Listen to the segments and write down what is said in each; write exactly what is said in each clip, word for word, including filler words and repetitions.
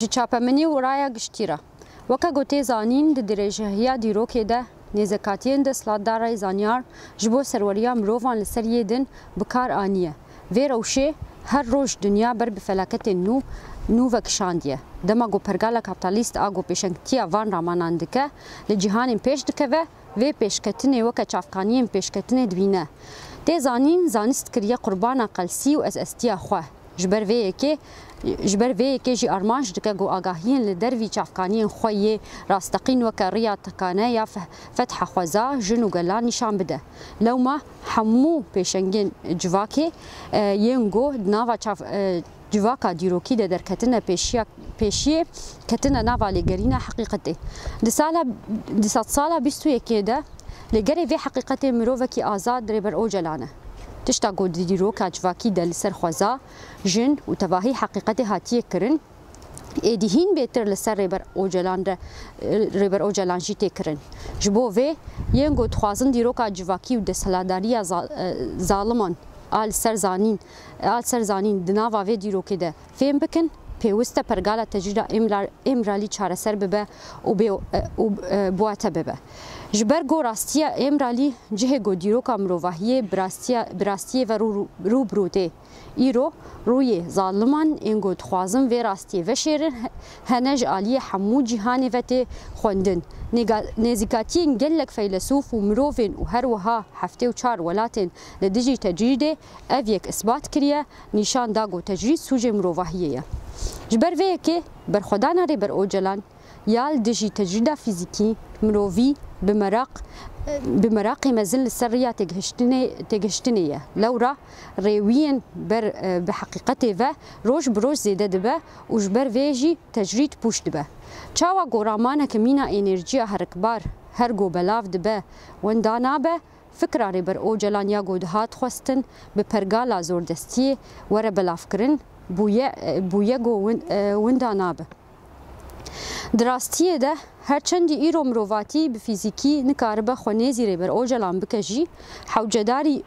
Ji çapemenî û raya giştî re. Weke ku tê zanîn, di dirêjehiya dîrokê de nêzekatiyên desthilatdarê zanyar ji bo serweriya mirovan li ser yê din bi kar aniye. Vê rewşê her roj dinya ber bi felaketên nû, nû ve kişandiye. Dema ku pergala kapîtalîst a ku pêşengtiya van ramanan dike, li cîhanên pêş dikeve, vê pêşketinê weke çavkaniyên pêşketinê dibîne. Tê zanîn, zanist kiriye qurbana qelsî û estestiya xwe. Ji ber vê yekê, ji ber vê yekê jî armanc dike ku agahiyên li dervî çavkaniyên xwe yê rasteqîn weke riya tekane ya fe-, fetha xweza jin û gelan nîşan bide. Lewma hemû pêşengên civakê, e, yên ku di nava çav-, e, civaka dîrokî de derketine pêşiya, pêşiyê, ketine nava lêgerîna heqîqetê. Di sala, di sedsala bîst û yekê de lêgerê vê heqîqetê mirovekî azad Rêber Ocalan e. Tişta ku di dîroka civakî de li ser xweza, jin û tevahî heqîqetê hatiye kirin, êdî hîn bêtir li ser Rêber Ocalan re, Rêber Ocalan jî tê kirin. Ji bo vê, yên ku dixwazin dîroka civakî û desthilatdariya za-, e, zaliman a li ser zanîn, a li ser zanîn di nava vê dîrokê de fêm bikin, pêwist e pergala tecrîda Îmra-, Îmralî çareser bibe û bê-, û, e, biwate bibe. Ji ber ku rastiya Îmralî cihê ku dîroka mirovahiyê bi rastiya, bi rastiyê ve rû, rû bi rû tê. Îro rûyê zaliman ên ku dixwazin vê rastiyê veşêrin, he-, hene ji aliyê hemû cîhanê ve tê xwendin. Nêga-, nêzîkatiyên gelek feylesûf û mirovên û her wiha heftê û çar welatên li dijî tecrîdê ev yek isbat kiriye, nîşan da ku tecrîd sûcê mirovahiyê ye. Ji ber vê yekê berxwedana Rêber Ocalan ya li dijî tecrîda fîzîkî, mirovî, bi meraq, bi meraqê mezin li ser riya têgihiştinê, têgihiştinê ye. Lewra rêwiyên ber, bi heqîqetê ve roj bi roj zêde dibe û ji ber vê jî tecrîd pûç dibe. Çawa ku ramaneke mîna enerjiya herikbar her ku belav dibe, wenda nabe, fikra Rêber Ocalan ya ku dihat xwestin bi pergala zordestiyê were belavkirin, bûye, bûye ku win-, winda nabe. Di rastiyê de, her çendî îro mirovatî bi fîzîkî nikaribe xwe nêzî Rêber Ocalan bike jî, hewcedarî,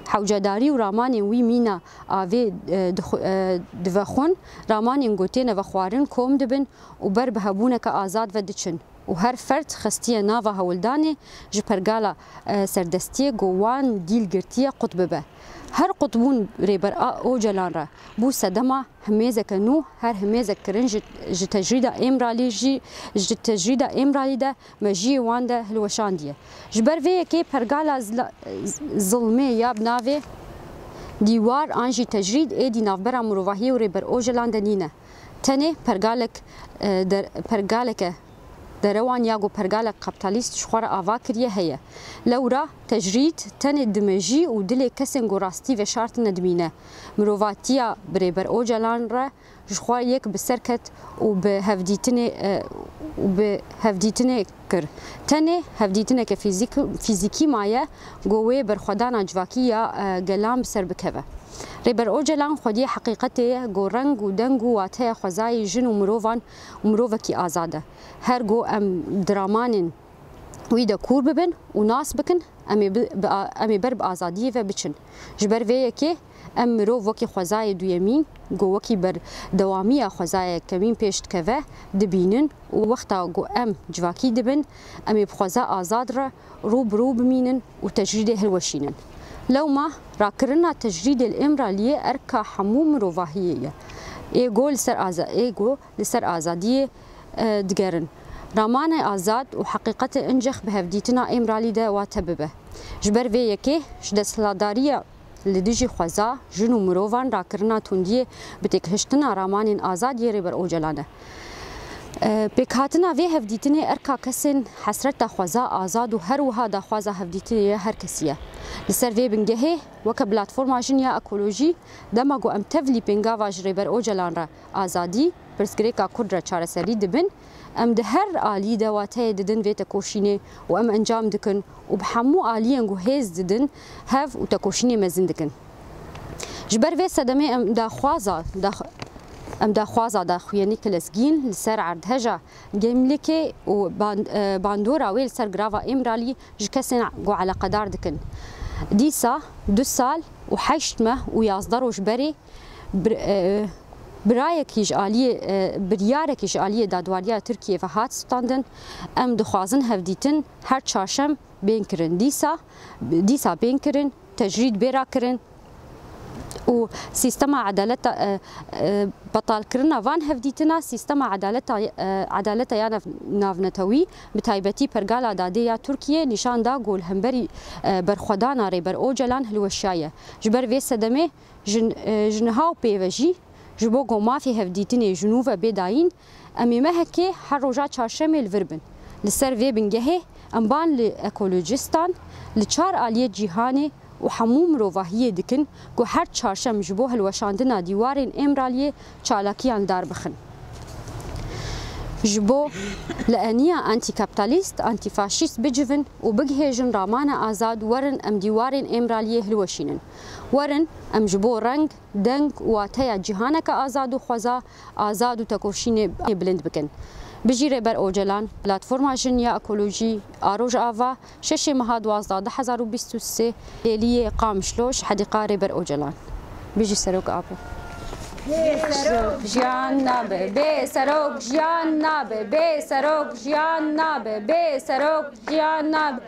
hewcedarî û ramanên wî mîna avê, e, dixu-, e, divexwin, ramanên ku têne vexwarin kom dibin û ber bi hebûneke azad ve diçin. Û her ferd xestiye nava hewldanê ji pergala, e, serdestiyê ku wan dîl girtiye qut bibe. Her qutbûn Rêber a-, Ocalan re bû sedema himêzeke nû, her himêzek kirin ji, ji tecrîda Îmralî jî, ji tecrîda Îmralî de mejiyê wan de hilweşandiye. Ji ber vê yekê pergala zila-, zilmê ya bi navê dîwar an jî tecrîd êdî navbera mirovahiyê û Rêber Ocalan de nîne. Tenê pergalek, e, der-, pergaleke derewan ya ku pergalek kapîtalîst ji xwe re ava kiriye heye. Lewra tecrîd tenê di mejî û dilê kesên ku rastî veşartine dimîne. Mirovatiya bi Rêber Ocalan re ji xwe yek bi ser ket û bi hevdîtinê, e, û bi hevdîtinê kir. Tenê hevdîtineke fîzîk-, fîzîkî maye ku wê berxwedana civakî ya, e, gelan bi ser bikeve. Rêber Ocalan xwediyê heqîqetê ye ku reng û deng û wateya xwezayê jin û mirovan û mirovekî azad e. Her ku em di ramanên wî de kûr bibin û nas bikin, em ê bi, bi a-, em ê ber bi azadiyê ve biçin. Ji ber vê yekê em mirov wekî xwezayê duyemîn, ku wekî berdewamiya xwezayê kemîn pêş dikeve, dibînin û wexta ku em civakî dibin, em ê bi xweza azad re rû bi rû bimînin û tecrîdê hilweşînin. Lewma rakirina tecrîdê li Îmraliyê erka hemû mirovahiyê ye. Ê ku li ser aza-, ê ku li ser azadiyê, e, digerin. Ramanê azad û heqîqetê incex bi hevdîtina Îmralî de wate bibe. Ji ber vê yekê ji desthilatdariya li dijî xweza, jin û mirovan rakirina tundiyê bi têkihiştina ramanên azad yê Rêber Ocalan e. E, pêkhatina vê hevdîtinê erka kesên hesreta xweza azad û her wiha daxwaza hevdîtinê ye her kesî ye. Li ser vê bingehê, weke platforma Jin ya Ekolojî, dema ku em tevlî pêngava ji Rêber Ocalan re azadî, pirsgirêka Kurd re çareserî dibin, em di her alî de wateyê didin vê tekoşînê û em encam dikin û bi hemû aliyên ku hêz didin hev û tekoşînê mezin dikin. Ji ber vê sedemê em daxwaza, dax-, em daxwaza daxuyanî ki lezgîn li ser erdheja Gemlikê û ban-, e, bandora wê li ser girava Îmralî ji kesên ku eleqedar dikin. Dîsa du sal û heşt meh û yazdeh roj berê bir-, e, Birayekî ji aliyê, e, biryarekî ji aliyê dadwariya Tirkiyê ve hat standin. Em dixwazin hevdîtin her çarşem bên kirin. Dîsa, dîsa bên kirin, tecrîd bê rakirin û sîstema edaleta, e, e, betalkirina van hevdîtina sîstema edaleta, e, edaleta ya nav-, navnetewî, bi taybetî pergala dadê ya Tirkiyê nîşan da ku li hemberî, e, berxwedana Rêber Ocalan hilweşiyaye. Ji ber vê sedemê ji, e, ji niha û pê ve jî ji bo ku mafê hevdîtinê ji nû ve bê dayîn, em ê mehekê her roja çarşemê li vir bin. Li ser vê bingehê em ban li ekolojistan, li çar aliyê cîhanê û hemû mirovahiyê dikin ku her çarşem ji bo hilweşandina dîwarên Êmraliyê çalakiyan li dar bixin. Ji bo li eniya antîkapitalîst, antîfaşîst bicivin û bigihêjin ramana azad, werin em dîwarên Êmraliyê hilweşînin. Werin em ji bo reng, deng û wateya cîhaneke azad û xweza azad û tekoşînê bilind bikin. Bijî Rêber Ocalan, Platforma Jin ya Ekolojî a Rojava, şeşê meha duwazdeh du hezar û bîst û sê, Êliyê Qamişlo, ji Hedîqa Rêber Ocalan. Bijî Serok Apo. Bê serok jiyan nabe, bê serok jiyan nabe, bê serok jiyan nabe, bê serok jiyan nabe.